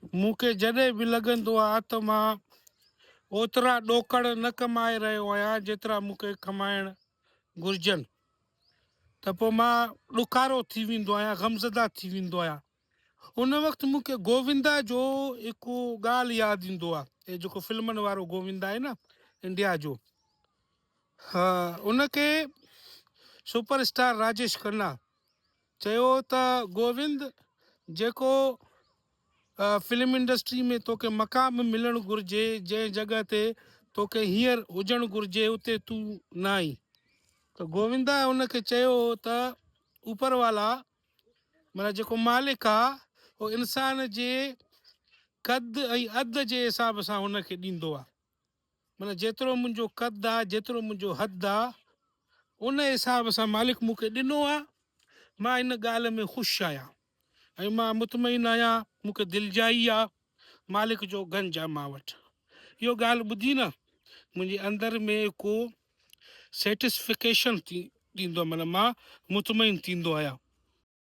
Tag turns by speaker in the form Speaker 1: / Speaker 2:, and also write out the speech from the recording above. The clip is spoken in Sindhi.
Speaker 1: مون کي جڏهن به لڳندو آ ته مان اوترا ڏوڪڙ نه ڪمائي رهيو آهيان جيترا مون کي ڪمائڻ گهرجن ته پوء مان ڏکارو ٿي ويندو آهيان، غمزده ٿي ويندو آهيان. ان وقت مون کي گووندا جو هڪ ڳالهه ياد ايندو آ، هي جيڪو فلمن وارو گووندا آهي نه انڊيا جو، ها ان کي سپر اسٽار راجيش کنا چيو ته گووند جيڪو فلم انڊسٽري ۾ توکي مقام ملڻ گهرجي، جنهن جڳهه تي توکي هينئر هجڻ گهرجي اتي تون نه آهين. ته گووندا ان کي چيو ته اوپر والا معنيٰ جيڪو مالڪ آ اهو انسان جي قد ۽ عد جي حساب سان هن کي ڏيندو آ. معنيٰ جيترو منهنجو قد آ، جيترو منهنجو حد آ، ان حساب سان مالڪ مون کي ڏنو آ، مان ان ڳالهه ۾ خوش آهيان ۽ مان مطمئن آهيان، مون کي دلجائي آ، مالڪ جو گنج آ مان وٽ. اهو ڳالهه ٻڌي نه منهنجي اندر ۾ ڪو سيٽسفڪيشن ٿيندو آ، معنيٰ مان مطمئن ٿيندو آهيان.